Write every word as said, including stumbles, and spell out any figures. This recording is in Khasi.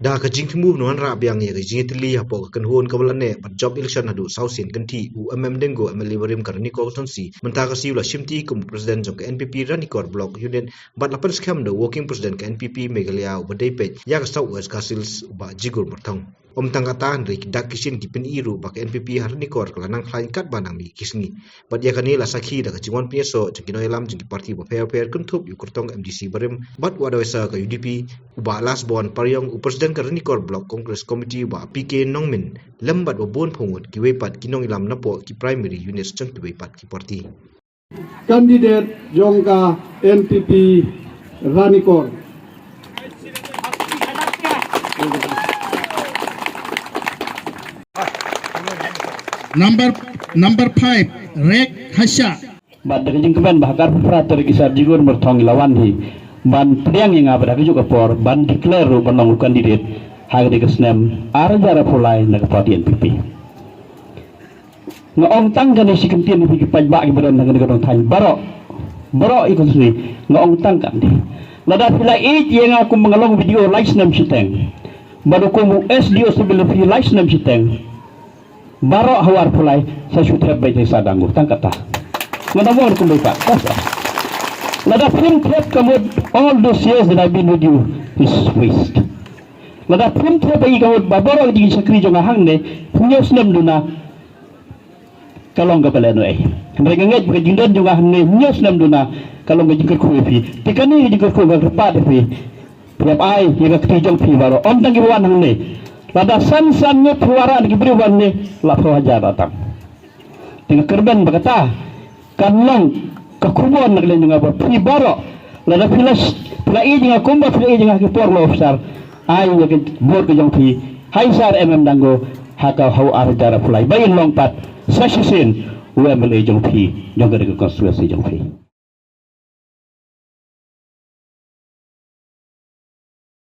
Ha ka jingthmu ban wanrah biang ïa ka jingïatylli hapoh ka kynhun kaba la neh bad jop election haduh saw sien kynthih, u M M Dengo, M L A barim ka Ranikor Constituency mynta ka sngi u la shimti kum u President jong ka N P P Ranikor Block Unit bad la pynskhem da u Working President ka N P P Meghalaya uba dei peit ïa ka South West Khasi Hills, u Bah Jigur Myrthong. Ym tang kata, hynrei ki dak ki shin ki pyni ruh ba ka N P P ha Ranikor ka la nang khlaiñ katba nang mih ki sngi. Bad ïa kane la sakhi da ka jingwan pynïasoh jong ki nongïalam jong ki parti bapher bapher, kynthup ïa u kyrtong M D C barim bad u advisor ka U D P, u Bah Lasbon Pariong, u President ka Ranikor Block Congress Committee, u Bah P K Nongmin, lem bad ba bun phew ngut kiwei pat ki nongïalam napoh ki primary units jong kiwei pat ki parti. Candidate jong ka N P P Ranikor. Number, number five, Rek Hasha. Bad da ka jingkmen ba ha ka arphew phra tarik Ïsar Jigur Myrthong i la wan hi ban pdiang ïa nga bad ha kajuh ka por ban declare ruh ban long u candidate ha kane ka snem ar hajar arphew lai na ka party N P P. Nga ong tang kane shi kyntien ïa phi ki paidbah kiba don ha kane ka thaiñ baroh, baroh i constituency, nga ong tang kane. Lada phi la ïeit ïa nga kum nga long B D O lai snem shiteng, bad kum u S D O Civil phi lai snem shiteng, baroh ha u arphew lai sa shu thep beit ïa i Sadang u, tang kata. Nga da mor kum beit pat. Lada phim thep ka mut all those years that I've been with you is waste. Lada phim thep ïa ka mut ba baroh ka jingshakri jong nga hangne hynñiew snem duna ka long kaba lehnohei. Hynrei nga ngeit ba ka jingdon jong nga hangne hynñiew snem duna ka long ka jingkyrkhu ïa phi. Te kane ka jingkyrkhu nga kyrpad ïa phi, phi hap ai ïa ka kti jong phi baroh, ym tang kiba wan hangne. Lada san san ngut phi wanrah na ki briew ba hangne, la phew hajar la tam. Te nga kyrmen ba kata kan long ka khubor na ka liang jong nga ba phi baroh, lada phi la, phi la ïeit ïa nga kumba phi la ïeit ïa nga ha ki por la officer, ai ïa ka vote ka jong phi ha i Sir M M Dango ha ka, ha u ar hajar arphew lai ba in long pat sa shisien u M L A jong phi, jong kane ka constituency jong phi.